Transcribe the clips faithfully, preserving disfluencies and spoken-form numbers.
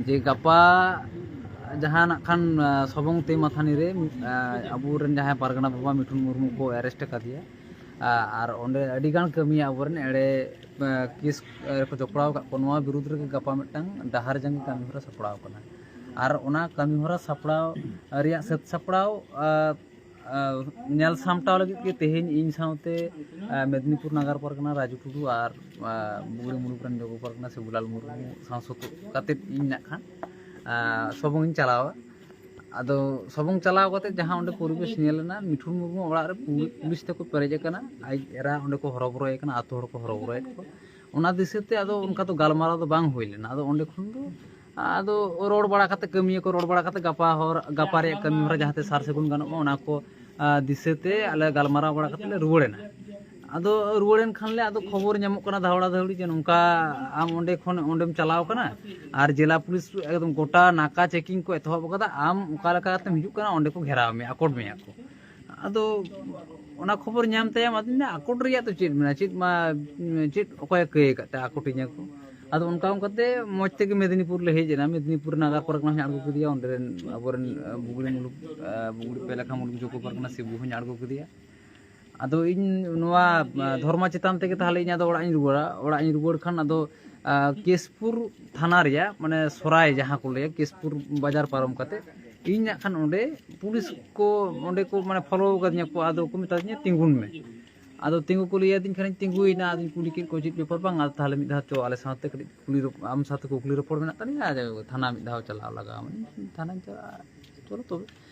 ᱡᱮ ᱜᱟᱯᱟ ᱡᱟᱦᱟᱸ ᱱᱟᱜ ᱠᱷᱟᱱ, ᱟ, ᱥᱚᱵᱚᱝ ᱛᱮ ᱢᱟᱛᱷᱟᱱᱤ ᱨᱮ, ᱟ, ᱟᱵᱚᱨᱮᱱ ᱡᱟᱦᱟᱸᱭ ᱯᱟᱨᱜᱟᱱᱟ ᱵᱟᱵᱟ ᱢᱤᱴᱷᱩᱱ ᱢᱩᱨᱢᱩ ᱠᱚ arrest ᱟᱠᱟᱫᱮᱭᱟ, ᱟ, ᱟᱨ ᱚᱸᱰᱮ ᱟᱹᱰᱤᱜᱟᱱ ᱠᱟᱹᱢᱤᱭᱟᱹ ᱟᱵᱚᱨᱮᱱ ᱮᱲᱮ, ᱟ, case, ᱟ, ᱨᱮᱠᱚ ᱡᱚᱯᱲᱟᱣ ᱟᱠᱟᱫ ᱠᱚ, ᱱᱚᱣᱟ ᱵᱤᱨᱩᱫᱽ ᱨᱮᱜᱮ ᱜᱟᱯᱟ ᱢᱤᱫᱴᱟᱝ ᱰᱟᱦᱟᱨ ᱡᱟᱸᱜᱮ ᱠᱟᱹᱢᱤ ᱦᱚᱨᱟ ᱥᱟᱯᱲᱟᱣ ᱟᱠᱟᱱᱟ᱾ ᱟᱨ ᱚᱱᱟ ᱠᱟᱹᱢᱤ ᱦᱚᱨᱟ ᱥᱟᱯᱲᱟᱣ ᱨᱮᱭᱟᱜ ᱥᱟᱹᱛ ᱥᱟᱯᱲᱟᱣ, ᱟ, ᱟ, ᱧᱮᱞ ᱥᱟᱢᱴᱟᱣ ᱞᱟᱹᱜᱤᱫ ᱜᱮ ᱛᱮᱦᱮᱧ ᱤᱧ ᱥᱟᱶᱛᱮ, ᱟ, ᱢᱮᱫᱽᱱᱤᱯᱩᱨ ᱱᱟᱜᱟᱨ ᱯᱟᱨᱜᱟᱱᱟ ᱨᱟᱡᱩ ᱴᱩᱰᱩ ᱟᱨ, ᱟ, ᱵᱩᱜᱲᱤ ᱢᱩᱞᱩᱠ ᱨᱮᱱ ᱡᱚᱜᱚ ᱯᱟᱨᱜᱟᱱᱟ ᱥᱤᱵᱩᱞᱟᱞ ᱢᱩᱨᱢᱩ ᱥᱟᱶ ᱥᱩᱛᱩᱜ ᱠᱟᱛᱮᱫ ᱤᱧ ᱱᱟᱜ ᱠᱷᱟᱱ, ᱟ, ᱥᱚᱵᱚᱝ ᱤᱧ ᱪᱟᱞᱟᱣᱟ᱾ ᱟᱫᱚ ᱥᱚᱵᱚᱝ ᱪᱟᱞᱟᱣ ᱠᱟᱛᱮᱫ ᱡᱟᱦᱟᱸ ᱚᱸᱰᱮ ᱯᱚᱨᱤᱵᱮᱥ ᱧᱮᱞ ᱮᱱᱟ, ᱢᱤᱴᱷᱩᱱ ᱢᱩᱨᱢᱩ ᱚᱲᱟᱜ ᱨᱮ ᱯᱩ-, ᱯᱩᱞᱤᱥ ᱛᱮᱠᱚ ᱯᱮᱨᱮᱡ ᱟᱠᱟᱱᱟ, ᱟᱡ ᱮᱨᱟ ᱚᱸᱰᱮ ᱠᱚ ᱦᱚᱨᱚᱵᱚᱨᱚᱭᱮ ᱠᱟᱱᱟ, ᱟᱛᱳ ᱦᱚᱲ ᱠᱚ ᱦᱚᱨᱚᱵᱚᱨᱚᱭᱮᱫ ᱠᱚᱣᱟ᱾ ᱚᱱᱟ ᱫᱤᱥᱟᱹᱛᱮ ᱟᱫᱚ ᱚᱱᱠᱟ ᱫᱚ ᱜᱟᱞᱢᱟᱨᱟᱣ ᱫᱚ ᱵᱟᱝ ᱦᱩᱭ ᱞᱮᱱᱟ᱾ ᱟᱫᱚ ᱚᱸᱰᱮ ᱠᱷᱚᱱ ᱫᱚ ᱟᱫᱚ ᱨᱚᱲ ᱵᱟᱲᱟ ᱠᱟᱛᱮ, ᱠᱟᱹᱢᱤᱭᱟᱹ ᱠᱚ ᱨᱚᱲ ᱵᱟᱲᱟ ᱠᱟᱛᱮ, ᱜᱟᱯᱟ ᱦᱚᱨ, ᱜᱟᱯᱟ ᱨᱮᱭᱟᱜ ᱠᱟᱹᱢᱤ ᱦᱚᱨᱟ ᱡᱟᱦᱟᱸᱛᱮ ᱥᱟᱨ ᱥᱟᱹᱜᱩᱱ ᱜᱟᱱᱚᱜ ᱢᱟ, ᱚᱱᱟ ᱠᱚ, ᱟ, ᱫᱤᱥᱟᱹᱛᱮ ᱟᱞᱮ ᱜᱟᱞᱢᱟᱨᱟᱣ ᱵᱟᱲᱟ ᱠᱟᱛᱮ ᱞᱮ ᱨᱩᱣᱟᱹᱲ ᱮᱱᱟ᱾ ᱟᱫᱚ ᱨᱩᱣᱟᱹᱲ ᱮᱱ ᱠᱷᱟᱱ ᱞᱮ, ᱟᱫᱚ ᱠᱷᱚᱵᱚᱨ ᱧᱟᱢᱚᱜ ᱠᱟᱱᱟ ᱫᱷᱟᱣᱲᱟ ᱫᱷᱟᱹᱣᱲᱤ ᱡᱮ ᱱᱚᱝᱠᱟ ᱟᱢ ᱚᱸᱰᱮ ᱠᱷᱚᱱ ᱚᱸᱰᱮᱢ ᱪᱟᱞᱟᱣ ᱠᱟᱱᱟ ᱟᱨ ᱡᱮᱞᱟ ᱯᱩᱞᱤᱥ ᱮᱠᱫᱚᱢ ᱜᱚᱴᱟ ᱱᱟᱠᱟ checking ᱠᱚ ᱮᱛᱚᱦᱚᱵ ᱟᱠᱟᱫᱟ, ᱟᱢ ᱚᱠᱟ ᱞᱮᱠᱟ ᱠᱟᱛᱮᱢ ᱦᱤᱡᱩᱜ ᱠᱟᱱᱟ ᱚᱸᱰᱮ ᱠᱚ ᱜᱷᱮᱨᱟᱣ ᱢᱮᱭᱟ, ᱟᱠᱚᱴ ᱢᱮᱭᱟ ᱠᱚ᱾ ᱟᱫᱚ ᱚᱱᱟ ᱠᱷᱚᱵᱚᱨ ᱧᱟᱢ ᱛᱟᱭᱚᱢ ᱟᱫᱚᱧ ᱢᱮᱱᱫᱟ, ᱟᱠᱚᱴ ᱨᱮᱭᱟᱜ ᱫᱚ ᱪᱮᱫ ᱢᱮᱱᱟᱜᱼᱟ, ᱪᱮᱫ ᱢᱟ, ᱪᱮᱫ ᱚᱠᱚᱭᱮ ᱠᱟᱹᱭ ᱟᱠᱟᱫ ᱛᱮ ᱟᱠᱚᱴᱤᱧᱟ ᱠᱚ? ᱟᱫᱚ ᱚᱱᱠᱟ ᱚᱱᱠᱟᱛᱮ ᱢᱚᱡᱽ ᱛᱮᱜᱮ ᱢᱮᱫᱽᱱᱤᱯᱩᱨ ᱞᱮ ᱦᱮᱡ ᱮᱱᱟ᱾ ᱢᱮᱫᱽᱱᱤᱯᱩᱨ ᱱᱟᱜᱟᱨ ᱯᱟᱨᱜᱟᱱᱟ ᱦᱚᱸᱧ ᱟᱬᱜᱚ ᱠᱮᱫᱮᱭᱟ, ᱚᱸᱰᱮ ᱨᱮᱱ ᱟᱵᱚᱨᱮᱱ, ᱟ, ᱵᱩᱜᱲᱤ ᱢᱩᱞᱩᱠ, ᱟ, ᱵᱩᱜᱲᱤ ᱯᱮ ᱞᱮᱠᱷᱟ ᱢᱩᱞᱩᱠ ᱡᱚᱜᱚ ᱯᱟᱨᱜᱟᱱᱟ ᱥᱤᱵᱩ ᱦᱚᱸᱧ ᱟᱬᱜᱚ ᱠᱮᱫᱮᱭᱟ᱾ ᱟᱫᱚ ᱤᱧ ᱱᱚᱣᱟ, ᱟ, ᱫᱷᱚᱨᱢᱟ ᱪᱮᱛᱟᱱ ᱛᱮᱜᱮ ᱛᱟᱦᱚᱞᱮ ᱤᱧ ᱟᱫᱚ ᱚᱲᱟᱜ ᱤᱧ ᱨᱩᱣᱟᱹᱲᱟ᱾ ᱚᱲᱟᱜ ᱤᱧ ᱨᱩᱣᱟᱹᱲ ᱠᱷᱟᱱ ᱟᱫᱚ, ᱟ, ᱠᱮᱥᱯᱩᱨ ᱛᱷᱟᱱᱟ ᱨᱮᱭᱟᱜ, ᱢᱟᱱᱮ, ᱥᱚᱨᱟᱭ ᱡᱟᱦᱟᱸ ᱠᱚ ᱞᱟᱹᱭᱟ, ᱠᱮᱥᱯᱩᱨ ᱵᱟᱡᱟᱨ ᱯᱟᱨᱚᱢ ᱠᱟᱛᱮ ᱤᱧ ᱱᱟᱜ ᱠᱷᱟᱱ ᱚᱸᱰᱮ ᱯᱩᱞᱤᱥ ᱠᱚ ᱚᱸᱰᱮ ᱠᱚ, ᱢᱟᱱᱮ, ᱯᱷᱚᱞᱳ ᱟᱠᱟᱫᱤᱧᱟ ᱠᱚ᱾ ᱟᱫᱚ ᱠᱚ ᱢᱮᱛᱟᱫᱤᱧᱟ, "ᱛᱤᱸᱜᱩᱱ ᱢᱮ᱾" ᱟᱫᱚ ᱛᱤᱸᱜᱩ ᱠᱚ ᱞᱟᱹᱭᱟᱫᱤᱧ ᱠᱷᱟᱱᱤᱧ ᱛᱤᱸᱜᱩᱭᱮᱱᱟ᱾ ᱟᱫᱚᱧ ᱠᱩᱞᱤ ᱠᱮᱫ ᱠᱚᱣᱟ, "ᱪᱮᱫ ᱵᱮᱯᱟᱨ ᱵᱟᱝ?" ᱟᱫᱚ ᱛᱟᱦᱚᱞᱮ ᱢᱤᱫ ᱫᱷᱟᱣ ᱪᱚ, ᱟᱞᱮ ᱥᱟᱶᱛᱮ ᱠᱟᱹᱴᱤᱡ ᱠᱩᱞᱤ ᱨᱚᱯ-, ᱟᱢ ᱥᱟᱶᱛᱮ ᱠᱩᱠᱞᱤ ᱨᱚᱯᱚᱲ ᱢᱮᱱᱟᱜ ᱛᱟᱞᱮᱭᱟ, ᱟᱫᱚ ᱛᱷᱟᱱᱟ ᱢᱤᱫ ᱫᱷᱟᱣ ᱪᱟᱞᱟᱣ ᱞᱟᱜᱟᱣ ᱟᱢᱟ᱾ ᱛᱷᱟᱱᱟᱧ ᱪᱟᱞᱟᱜᱼᱟ, ᱪᱚᱞᱚ ᱛᱚᱵᱮ᱾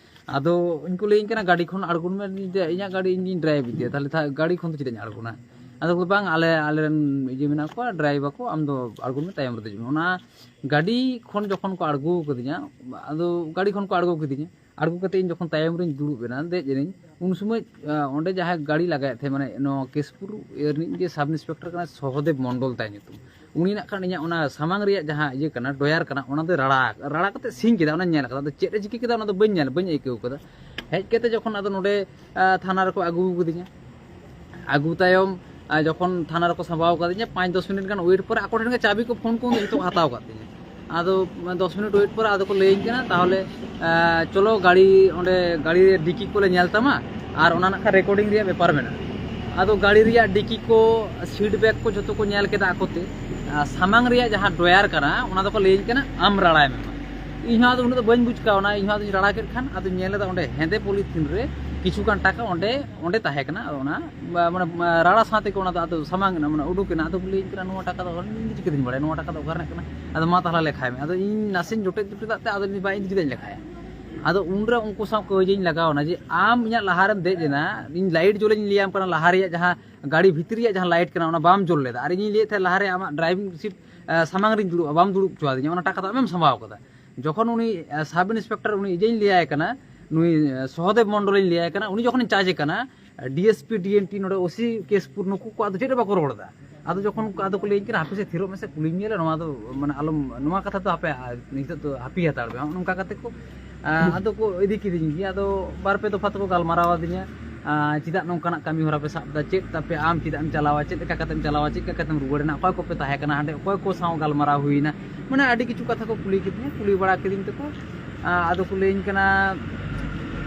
ᱟᱫᱚ ᱩᱱᱠᱩ ᱞᱟᱹᱭᱟᱹᱧ ᱠᱟᱱᱟ, "ᱜᱟᱹᱰᱤ ᱠᱷᱚᱱ ᱟᱬᱜᱚᱱ ᱢᱮ, ᱤᱧ ᱫᱚ ᱤᱧᱟᱹᱜ ᱜᱟᱹᱰᱤ ᱤᱧ ᱜᱤᱧ ᱰᱨᱟᱭᱤᱵᱷ ᱤᱫᱤᱭᱟ, ᱛᱟᱦᱚᱞᱮ ᱛᱷᱟ-, ᱜᱟᱹᱰᱤ ᱠᱷᱚᱱ ᱫᱚ ᱪᱮᱫᱟᱜ ᱤᱧ ᱟᱬᱜᱚᱱᱟ?" ᱟᱫᱚ ᱠᱚ, "ᱵᱟᱝ, ᱟᱞᱮ, ᱟᱞᱮᱨᱮᱱ ᱤᱭᱟᱹ ᱢᱮᱱᱟᱜ ᱠᱚᱣᱟ, ᱰᱨᱟᱭᱤᱵᱷ ᱟᱠᱚ, ᱟᱢ ᱫᱚ ᱟᱬᱜᱚᱱ ᱢᱮ, ᱛᱟᱭᱚᱢ ᱨᱮ ᱫᱮᱡᱚᱜ ᱢᱮ᱾" ᱚᱱᱟ ᱜᱟᱹᱰᱤ ᱠᱷᱚᱱ ᱡᱚᱠᱷᱚᱱ ᱠᱚ ᱟᱬᱜᱚ ᱠᱟᱫᱤᱧᱟ, ᱟᱫᱚ ᱜᱟᱹᱰᱤ ᱠᱷᱚᱱ ᱠᱚ ᱟᱬᱜᱚ ᱠᱮᱫᱤᱧᱟ, ᱟᱬᱜᱚ ᱠᱟᱛᱮ ᱤᱧ ᱡᱚᱠᱷᱚᱱ ᱛᱟᱭᱚᱢ ᱨᱤᱧ ᱫᱩᱲᱩᱵ ᱮᱱᱟ, ᱫᱮᱡ ᱮᱱᱟᱹᱧ, ᱩᱱ ᱥᱚᱢᱚᱭ, ᱟ, ᱚᱸᱰᱮ ᱡᱟᱦᱟᱸᱭ ᱜᱟᱹᱰᱤ ᱞᱟᱜᱟᱭᱮᱫ ᱛᱟᱦᱮᱸᱫ, ᱢᱟᱱᱮ, ᱱᱚᱣᱟ ᱠᱮᱥᱯᱩᱨ ᱨᱤᱱᱤᱡ ᱜᱮ ᱥᱟᱵ ᱤᱱᱥᱯᱮᱠᱴᱚᱨ ᱠᱟᱱᱟᱭ, ᱥᱚᱦᱚᱫᱮᱵ ᱢᱚᱱᱰᱚᱞ ᱛᱟᱭ ᱧᱩᱛᱩᱢ᱾ ᱩᱱᱤ ᱱᱟᱜ ᱠᱷᱟᱱ ᱤᱧᱟᱹᱜ ᱚᱱᱟ ᱥᱟᱢᱟᱝ ᱨᱮᱭᱟᱜ ᱡᱟᱦᱟᱸ ᱤᱭᱟᱹ ᱠᱟᱱᱟ, ᱰᱚᱭᱟᱨ ᱠᱟᱱᱟ, ᱚᱱᱟ ᱫᱚᱭ ᱨᱟᱲᱟ, ᱨᱟᱲᱟ ᱠᱟᱛᱮ ᱥᱤᱧ ᱠᱮᱫᱟ, ᱚᱱᱟᱧ ᱧᱮᱞ ᱠᱟᱫᱟ᱾ ᱟᱫᱚ ᱪᱮᱫ ᱮ ᱪᱤᱠᱟᱹ ᱠᱮᱫᱟ, ᱚᱱᱟ ᱫᱚ ᱵᱟᱹᱧ ᱧᱮᱞ, ᱵᱟᱹᱧ ᱟᱹᱭᱠᱟᱹᱣ ᱠᱟᱫᱟ᱾ ᱦᱮᱡ ᱠᱟᱛᱮ ᱡᱚᱠᱷᱚᱱ ᱟᱫᱚ ᱱᱚᱰᱮ, ᱟ, ᱛᱷᱟᱱᱟ ᱨᱮᱠᱚ ᱟᱹᱜᱩ ᱠᱟᱫᱤᱧᱟ, ᱟᱹᱜᱩ ᱛᱟᱭᱚᱢ, ᱟ, ᱡᱚᱠᱷᱚᱱ ᱛᱷᱟᱱᱟ ᱨᱮᱠᱚ ᱥᱟᱢᱵᱟᱣ ᱠᱟᱫᱤᱧᱟ, ᱯᱟᱸᱪ ᱫᱚᱥ ᱢᱤᱱᱤᱴ ᱜᱟᱱ ᱣᱮᱴ ᱯᱚᱨᱮ ᱟᱠᱚ ᱴᱷᱮᱱ ᱜᱮ ᱪᱟᱵᱤ ᱠᱚ, ᱯᱷᱳᱱ ᱠᱚ ᱡᱚᱛᱚ ᱠᱚ ᱦᱟᱛᱟᱣ ᱠᱟᱫ ᱛᱤᱧᱟ᱾ ᱟᱫᱚ ᱫᱚᱥ ᱢᱤᱱᱤᱴ ᱣᱮᱴ ᱯᱚᱨᱮ ᱟᱫᱚ ᱠᱚ ᱞᱟᱹᱭᱟᱹᱧ ᱠᱟᱱᱟ, "ᱛᱟᱦᱚᱞᱮ ᱪᱚᱞᱚ, ᱜᱟᱹᱲᱤ ᱚᱸᱰᱮ ᱜᱟᱹᱲᱤ ᱨᱮᱭᱟᱜ ᱰᱤᱠᱤ ᱠᱚᱞᱮ ᱧᱮᱞ ᱛᱟᱢᱟ, ᱟᱨ ᱚᱱᱟ ᱱᱟᱜ ᱠᱷᱟᱱ ᱨᱮᱠᱚᱨᱰᱤᱝ ᱨᱮᱭᱟᱜ ᱵᱮᱯᱟᱨ ᱢᱮᱱᱟᱜᱼᱟ᱾" ᱟᱫᱚ ᱜᱟᱹᱲᱤ ᱨᱮᱭᱟᱜ ᱰᱤᱠᱤ ᱠᱚ, ᱥᱤᱴ ᱵᱮᱜᱽ ᱠᱚ ᱡᱚᱛᱚ ᱠᱚ ᱧᱮᱞ ᱠᱮᱫᱟ ᱟᱠᱚᱛᱮ᱾ ᱟᱨ ᱥᱟᱢᱟᱝ ᱨᱮᱭᱟᱜ ᱡᱟᱦᱟᱸ ᱰᱨᱚᱭᱟᱨ ᱠᱟᱱᱟ, ᱚᱱᱟ ᱫᱚᱠᱚ ᱞᱟᱹᱭᱟᱹᱧ ᱠᱟᱱᱟ, "ᱟᱢ ᱨᱟᱲᱟᱭ ᱢᱮ ᱢᱟ᱾" ᱤᱧ ᱦᱚᱸ ᱟᱫᱚ ᱩᱱᱟᱹᱜ ᱫᱚ ᱵᱟᱹᱧ ᱵᱩᱡᱽ ᱠᱟᱣᱱᱟ᱾ ᱤᱧ ᱦᱚᱸ ᱟᱫᱚᱧ ᱨᱟᱲᱟ ᱠᱮᱫ ᱠᱷᱟᱱ ᱟᱫᱚᱧ ᱧᱮᱞ ᱮᱫᱟ ᱚᱸᱰᱮ ᱦᱮᱸᱫᱮ ᱯᱚᱞᱤᱛᱷᱤᱱ ᱨᱮ ᱠᱤᱪᱷᱩ ᱜᱟᱱ ᱴᱟᱠᱟ ᱚᱸᱰᱮ, ᱚᱸᱰᱮ ᱛᱟᱦᱮᱸ ᱠᱟᱱᱟ᱾ ᱟᱫᱚ ᱚᱱᱟ ᱢᱟᱱᱮ ᱨᱟᱲᱟ ᱥᱟᱶ ᱛᱮᱜᱮ ᱚᱱᱟ ᱫᱚ ᱟᱫᱚ ᱥᱟᱢᱟᱝ ᱮᱱᱟ, ᱢᱟᱱᱮ ᱩᱰᱩᱠ ᱮᱱᱟ᱾ ᱟᱫᱚ ᱠᱚ ᱞᱟᱹᱭᱟᱹᱧ ᱠᱟᱱᱟ, "ᱱᱚᱣᱟ ᱴᱟᱠᱟ ᱫᱚ ᱤᱧ ᱫᱚ ᱪᱤᱠᱟᱹᱛᱤᱧ ᱵᱟᱲᱟᱭᱟ, ᱱᱚᱣᱟ ᱴᱟᱠᱟ ᱫᱚ ᱚᱠᱟ ᱨᱮᱱᱟᱜ ᱠᱟᱱᱟ? ᱟᱫᱚ ᱢᱟ ᱛᱟᱦᱚᱞᱮ ᱞᱮᱠᱷᱟᱭ ᱢᱮ᱾" ᱟᱫᱚ ᱤᱧ ᱱᱟᱥᱮᱧ ᱡᱚᱴᱮᱫ ᱡᱚᱴᱮᱫᱟᱜ ᱛᱮ ᱟᱫᱚ ᱞᱟᱹᱭᱫᱟᱹᱧ, "ᱵᱟ, ᱤᱧ ᱫᱚ ᱪᱮᱫᱟᱜ ᱤᱧ ᱞᱮᱠᱷᱟᱭᱟ?" ᱟᱫᱚ ᱩᱱᱨᱮ ᱩᱱᱠᱩ ᱥᱟᱶ ᱠᱟᱹᱭᱡᱟᱹᱧ ᱞᱟᱜᱟᱣ ᱮᱱᱟ ᱡᱮ, "ᱟᱢ ᱤᱧᱟᱹᱜ ᱞᱟᱦᱟᱨᱮᱢ ᱫᱮᱡ ᱮᱱᱟ, ᱤᱧ ᱞᱟᱭᱤᱴ ᱡᱩᱞᱟᱹᱧ ᱞᱟᱹᱭᱟᱢ ᱠᱟᱱᱟ, ᱞᱟᱦᱟ ᱨᱮᱭᱟᱜ ᱡᱟᱦᱟᱸ ᱜᱟᱹᱰᱤ ᱵᱷᱤᱛᱤᱨ ᱨᱮᱭᱟᱜ ᱡᱟᱦᱟᱸ ᱞᱟᱭᱤᱴ ᱠᱟᱱᱟ, ᱚᱱᱟ ᱵᱟᱢ ᱡᱩᱞ ᱞᱮᱫᱟ, ᱟᱨ ᱤᱧᱤᱧ ᱞᱟᱹᱭᱮᱫ ᱛᱟᱦᱮᱸᱫ ᱞᱟᱦᱟᱨᱮ ᱟᱢᱟᱜ ᱰᱨᱟᱭᱵᱷᱤᱝ ᱥᱤᱴ ᱥᱟᱢᱟᱝ ᱨᱤᱧ ᱫᱩᱲᱩᱵᱼᱟ, ᱵᱟᱢ ᱫᱩᱲᱩᱵ ᱦᱚᱪᱚ ᱟᱫᱤᱧᱟ, ᱚᱱᱟ ᱴᱟᱠᱟ ᱫᱚ ᱟᱢᱮᱢ ᱥᱟᱢᱵᱟᱣ ᱠᱟᱫᱟ᱾" ᱡᱚᱠᱷᱚᱱ ᱩᱱᱤ ᱥᱟᱵ ᱤᱱᱥᱯᱮᱠᱴᱚᱨ ᱩᱱᱤ ᱤᱡᱮᱧ ᱞᱟᱹᱭᱟᱭ ᱠᱟᱱᱟ, ᱱᱩᱭ ᱥᱚᱦᱚᱫᱮᱵ ᱢᱚᱱᱰᱚᱞᱤᱧ ᱞᱟᱹᱭᱟᱭ ᱠᱟᱱᱟ, ᱩᱱᱤ ᱡᱚᱠᱷᱚᱱᱤᱧ ᱪᱟᱨᱡᱮ ᱠᱟᱱᱟ, ᱰᱤᱮᱥᱯᱤ, ᱰᱤᱮᱱᱴᱤ, ᱱᱚᱰᱮ ᱳᱥᱤ ᱠᱮᱥᱯᱩᱨ, ᱱᱩᱠᱩ ᱠᱚ ᱟᱫᱚ ᱪᱮᱫ ᱦᱚᱸ ᱵᱟᱠᱚ ᱨᱚᱲ ᱮᱫᱟ᱾ ᱟᱫᱚ ᱡᱚᱠᱷᱚᱱ ᱠᱚ, ᱟᱫᱚ ᱠᱚ ᱞᱟᱹᱭᱟᱹᱧ ᱠᱟᱱᱟ, "ᱦᱟᱯᱮ ᱥᱮ, ᱛᱷᱤᱨᱚᱜ ᱢᱮᱥᱮ, ᱠᱩᱞᱤᱧ ᱧᱮᱞᱟ, ᱱᱚᱣᱟ ᱫᱚ ᱢᱟᱱᱮ ᱟᱞᱚᱢ, ᱱᱚᱣᱟ ᱠᱟᱛᱷᱟ ᱫᱚ ᱦᱟᱯᱮ, ᱟᱨ ᱱᱤᱛᱚᱜ ᱫᱚ ᱦᱟᱹᱯᱤ ᱦᱟᱛᱟᱲ ᱯᱮ", ᱱᱚᱜᱼᱚ ᱱᱚᱝᱠᱟ ᱠᱟᱛᱮ ᱠᱚ, ᱟᱸ, ᱟᱫᱚ ᱠᱚ ᱤᱫᱤ ᱠᱤᱫᱤᱧ ᱜᱮᱭᱟ᱾ ᱟᱫᱚ ᱵᱟᱨ ᱯᱮ ᱫᱚᱯᱷᱟ ᱛᱮᱠᱚ ᱜᱟᱞᱢᱟᱨᱟᱣ ᱟᱹᱫᱤᱧᱟ, ᱟᱸ, "ᱪᱮᱫᱟᱜ ᱱᱚᱝᱠᱟᱱᱟᱜ ᱠᱟᱹᱢᱤ ᱦᱚᱨᱟ ᱯᱮ ᱥᱟᱵ ᱮᱫᱟ, ᱪᱮᱫ ᱛᱟᱯᱮ, ᱟᱢ ᱪᱮᱫᱟᱜ ᱮᱢ ᱪᱟᱞᱟᱣᱟ, ᱪᱮᱫ ᱞᱮᱠᱟ ᱠᱟᱛᱮᱢ ᱪᱟᱞᱟᱣᱟ, ᱪᱮᱫ ᱞᱮᱠᱟ ᱠᱟᱛᱮᱢ ᱨᱩᱣᱟᱹᱲ ᱮᱱᱟ, ᱚᱠᱚᱭ ᱠᱚᱯᱮ ᱛᱟᱦᱮᱸ ᱠᱟᱱᱟ ᱦᱟᱸᱰᱮ, ᱚᱠᱚᱭ ᱠᱚ ᱥᱟᱶ ᱜᱟᱞᱢᱟᱨᱟᱣ ᱦᱩᱭᱱᱟ?" ᱢᱟᱱᱮ ᱟᱹᱰᱤ ᱠᱤᱪᱷᱩ ᱠᱟᱛᱷᱟ ᱠᱚ ᱠᱩᱞᱤ ᱠᱤᱫᱤᱧᱟ, ᱠᱩᱞᱤ ᱵᱟᱲᱟ ᱠᱤᱫᱤᱧ ᱛᱮᱠᱚ, ᱟᱸ, ᱟᱫᱚ ᱠᱚ ᱞᱟᱹᱭᱟᱹᱧ ᱠᱟᱱᱟ,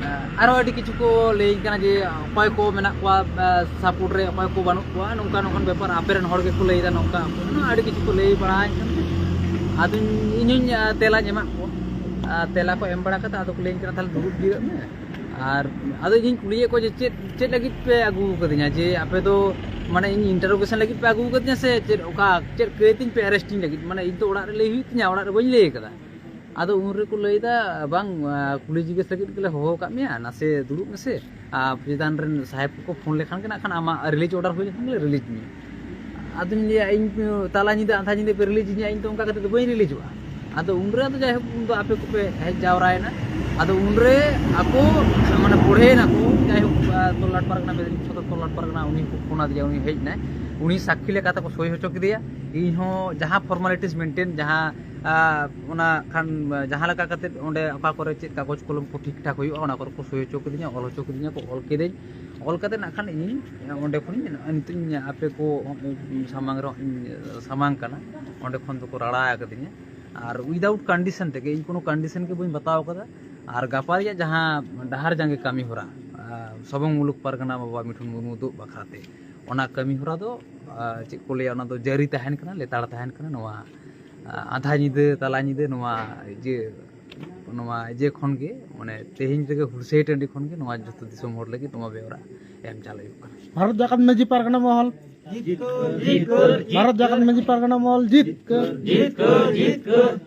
ᱟᱸ, ᱟᱨᱦᱚᱸ ᱟᱹᱰᱤ ᱠᱤᱪᱷᱩ ᱠᱚ ᱞᱟᱹᱭᱟᱹᱧ ᱠᱟᱱᱟ ᱡᱮ ᱚᱠᱚᱭ ᱠᱚ ᱢᱮᱱᱟᱜ ᱠᱚᱣᱟ, ᱟᱸ, ᱥᱟᱯᱳᱨᱴ ᱨᱮ, ᱚᱠᱚᱭ ᱠᱚ ᱵᱟᱹᱱᱩᱜ ᱠᱚᱣᱟ, ᱱᱚᱝᱠᱟ ᱱᱚᱝᱠᱟᱱ ᱵᱮᱯᱟᱨ ᱟᱯᱮ ᱨᱮᱱ ᱦᱚᱲ ᱜᱮᱠᱚ ᱞᱟᱹᱭᱫᱟ, ᱱᱚᱝᱠᱟ ᱟᱹᱰᱤ ᱠᱤᱪᱷᱩ ᱠᱚ ᱞᱟᱹᱭ ᱵᱟᱲᱟᱭᱟᱹᱧ ᱠᱟᱱᱟ᱾ ᱟᱫᱚᱧ, ᱤᱧ ᱦᱚᱸᱧ, ᱟᱸ, ᱛᱮᱞᱟᱧ ᱮᱢᱟᱫ ᱠᱚᱣᱟ᱾ ᱟᱨ ᱛᱮᱞᱟ ᱠᱚ ᱮᱢ ᱵᱟᱲᱟ ᱠᱟᱛᱮ ᱟᱫᱚ ᱠᱚ ᱞᱟᱹᱭᱟᱹᱧ ᱠᱟᱱᱟ, "ᱛᱟᱦᱚᱞᱮ ᱫᱩᱲᱩᱵ ᱡᱤᱨᱟᱹᱜ ᱢᱮ᱾" ᱟᱨ ᱟᱫᱚ ᱤᱧᱤᱧ ᱠᱩᱞᱤᱭᱮᱫ ᱠᱚᱣᱟ ᱡᱮ, "ᱪᱮᱫ, ᱪᱮᱫ ᱞᱟᱹᱜᱤᱫ ᱯᱮ ᱟᱹᱜᱩ ᱟᱠᱟᱫᱤᱧᱟ?" ᱡᱮ ᱟᱯᱮ ᱫᱚ, ᱢᱟᱱᱮ, ᱤᱧ ᱤᱱᱴᱟᱨᱳᱜᱮᱥᱚᱱ ᱞᱟᱹᱜᱤᱫ ᱯᱮ ᱟᱹᱜᱩ ᱟᱠᱟᱫᱤᱧᱟ ᱥᱮ ᱪᱮᱫ, ᱚᱠᱟ, ᱪᱮᱫ ᱠᱟᱹᱭᱛᱤᱧ ᱯᱮ ᱟᱨᱮᱥᱴᱤᱧ ᱞᱟᱹᱜᱤᱫ? ᱢᱟᱱᱮ, ᱤᱧ ᱛᱚ ᱚᱲᱟᱜ ᱨᱮ ᱞᱟᱹᱭ ᱦᱩᱭᱩᱜ ᱛᱤᱧᱟ, ᱚᱲᱟᱜ ᱨᱮ ᱵᱟᱹᱧ ᱞᱟᱹᱭ ᱟᱠᱟᱫᱟ᱾ ᱟᱫᱚ ᱩᱱ ᱨᱮᱠᱚ ᱞᱟᱹᱭᱫᱟ, "ᱵᱟᱝ, ᱟᱸ, ᱠᱩᱞᱤ ᱡᱤᱜᱽᱜᱟᱹᱥ ᱞᱟᱹᱜᱤᱫ ᱜᱮᱞᱮ ᱦᱚᱦᱚ ᱟᱠᱟᱫ ᱢᱮᱭᱟ, ᱱᱟᱥᱮ ᱫᱩᱲᱩᱵ ᱢᱮᱥᱮ, ᱟᱨ ᱪᱮᱛᱟᱱ ᱨᱮᱱ ᱥᱟᱦᱮᱵᱽ ᱠᱚᱠᱚ ᱯᱷᱳᱱ ᱞᱮᱠᱷᱟᱱ ᱜᱮ ᱱᱟᱜ ᱠᱷᱟᱱ ᱟᱢᱟᱜ ᱨᱤᱞᱤᱡᱽ ᱚᱰᱟᱨ ᱦᱩᱭ ᱞᱮᱠᱷᱟᱱ ᱜᱮᱞᱮ ᱨᱤᱞᱤᱡᱽ ᱢᱮᱭᱟ᱾" ᱟᱫᱚᱧ ᱞᱟᱹᱭᱟ, "ᱤᱧ ᱛᱟᱞᱟ ᱧᱤᱫᱟᱹ, ᱟᱫᱷᱟ ᱧᱤᱫᱟᱹ ᱯᱮ ᱨᱤᱞᱤᱡᱽ ᱤᱧᱟ, ᱤᱧ ᱫᱚ ᱚᱱᱠᱟ ᱠᱟᱛᱮ ᱫᱚ ᱵᱟᱹᱧ ᱨᱤᱞᱤᱡᱚᱜᱼᱟ᱾" ᱟᱫᱚ ᱩᱱᱨᱮ ᱟᱫᱚ ᱡᱟᱭᱦᱳᱠ, ᱩᱱᱫᱚ ᱟᱯᱮ ᱠᱚᱯᱮ ᱦᱮᱡ ᱡᱟᱣᱨᱟᱭᱮᱱᱟ᱾ ᱟᱫᱚ ᱩᱱᱨᱮ ᱟᱠᱚ, ᱢᱟᱱᱮ, ᱵᱚᱲᱦᱮᱭᱮᱱᱟᱠᱚ, ᱡᱟᱭᱦᱳᱠ, ᱟᱸ, ᱛᱚᱞᱞᱟᱴ ᱯᱟᱨᱜᱟᱱᱟ, ᱢᱮᱫᱽᱱᱤᱯᱩᱨ ᱥᱚᱫᱚᱨ ᱛᱚᱞᱞᱟᱴ ᱯᱟᱨᱜᱟᱱᱟ, ᱩᱱᱤ ᱦᱚᱸᱠᱚ ᱯᱷᱳᱱ ᱟᱫᱮᱭᱟ, ᱩᱱᱤ ᱦᱮᱡ ᱮᱱᱟᱭ, ᱩᱱᱤ ᱥᱟᱠᱠᱷᱤ ᱞᱮᱠᱟᱛᱮ ᱠᱚ ᱥᱳᱭ ᱦᱚᱪᱚ ᱠᱮᱫᱮᱭᱟ᱾ ᱤᱧ ᱦᱚᱸ ᱡᱟᱦᱟᱸ ᱯᱷᱚᱨᱢᱟᱞᱤᱴᱤᱥ ᱢᱮᱱᱴᱮᱱ, ᱡᱟᱦᱟᱸ, ᱟᱸ, ᱚᱱᱟ ᱠᱷᱟᱱ, ᱡᱟᱦᱟᱸ ᱞᱮᱠᱟ ᱠᱟᱛᱮᱫ ᱚᱸᱰᱮ ᱚᱠᱟ ᱠᱚᱨᱮ ᱪᱮᱫ ᱠᱟᱜᱚᱡᱽ ᱠᱚᱞᱚᱢ ᱠᱚ ᱴᱷᱤᱠ ᱴᱷᱟᱠ ᱦᱩᱭᱩᱜᱼᱟ, ᱚᱱᱟ ᱠᱚᱨᱮ ᱠᱚ ᱥᱳᱭ ᱦᱚᱪᱚ ᱠᱤᱫᱤᱧᱟ, ᱚᱞ ᱦᱚᱪᱚ ᱠᱤᱫᱤᱧᱟ ᱠᱚ, ᱚᱞ ᱠᱤᱫᱟᱹᱧ᱾ ᱚᱞ ᱠᱟᱛᱮᱫ ᱱᱟᱜ ᱠᱷᱟᱱ ᱤᱧ ᱚᱸᱰᱮ ᱠᱷᱚᱱᱤᱧ, ᱱᱤᱛᱚᱜ ᱤᱧ ᱟᱯᱮ ᱠᱚ ᱥᱟᱢᱟᱝ ᱨᱮ ᱤᱧ ᱥᱟᱢᱟᱝ ᱠᱟᱱᱟ, ᱚᱸᱰᱮ ᱠᱷᱚᱱ ᱫᱚᱠᱚ ᱨᱟᱲᱟ ᱟᱠᱟᱫᱤᱧᱟ᱾ ᱟᱨ ᱩᱭᱫᱟᱣᱩᱴ ᱠᱚᱱᱰᱤᱥᱚᱱ ᱛᱮᱜᱮ, ᱤᱧ ᱠᱳᱱᱳ ᱠᱚᱱᱰᱤᱥᱚᱱ ᱜᱮ ᱵᱟᱹᱧ ᱵᱟᱛᱟᱣ ᱠᱟᱫᱟ᱾ ᱟᱨ ᱜᱟᱯᱟ ᱨᱮᱭᱟᱜ ᱡᱟᱦᱟᱸ ᱰᱟᱦᱟᱨ ᱡᱟᱸᱜᱮ ᱠᱟᱹᱢᱤ ᱦᱚᱨᱟ, ᱟᱨ ᱥᱚᱵᱚᱝ ᱢᱩᱞᱩᱠ ᱯᱟᱨᱜᱟᱱᱟ ᱵᱟᱵᱟ ᱢᱤᱴᱷᱩᱱ ᱢᱩᱨᱢᱩ ᱫᱩᱜ ᱵᱟᱠᱷᱨᱟᱛᱮ, ᱚᱱᱟ ᱠᱟᱹᱢᱤ ᱦᱚᱨᱟ ᱫᱚ, ᱟᱨ ᱪᱮᱫ ᱠᱚ ᱞᱟᱹᱭᱟ, ᱚᱱᱟ ᱫᱚ ᱡᱟᱹᱨᱤ ᱛᱟᱦᱮᱱ ᱠᱟᱱᱟ, ᱞᱮᱛᱟᱲ ᱛᱟᱦᱮᱱ ᱠᱟᱱᱟ᱾ ᱱᱚᱣᱟ, ᱟᱨ ᱟᱫᱷᱟ ᱧᱤᱫᱟᱹ, ᱛᱟᱞᱟ ᱧᱤᱫᱟᱹ, ᱱᱚᱣᱟ ᱤᱭᱟᱹ, ᱱᱚᱣᱟ ᱤᱭᱟᱹ ᱠᱷᱚᱱ ᱜᱮ, ᱢᱟᱱᱮ, ᱛᱮᱦᱮᱧ ᱨᱮᱜᱮ ᱦᱩᱞᱥᱟᱹᱭ ᱴᱟᱺᱰᱤ ᱠᱷᱚᱱ ᱜᱮ ᱱᱚᱣᱟ ᱡᱚᱛᱚ ᱫᱤᱥᱚᱢ ᱦᱚᱲ ᱞᱟᱹᱜᱤᱫ ᱱᱚᱣᱟ ᱵᱮᱣᱨᱟ ᱮᱢ ᱪᱟᱞ ᱦᱩᱭᱩᱜ ᱠᱟᱱᱟ᱾ ᱵᱷᱟᱨᱚᱛ ᱡᱟᱠᱟᱛ ᱢᱟᱹᱡᱷᱤ ᱯᱟᱨᱜᱟᱱᱟ ᱢᱚᱦᱚᱞ, ᱵᱷᱟᱨᱚᱛ ᱡᱟᱠᱟᱛ ᱢᱟᱹᱡᱷᱤ ᱯᱟᱨᱜᱟᱱᱟ ᱢᱚᱦᱚᱞ ᱡᱤᱛᱠᱟᱹᱨ, ᱡᱤᱛᱠᱟᱹᱨ, ᱡᱤᱛᱠᱟᱹᱨ᱾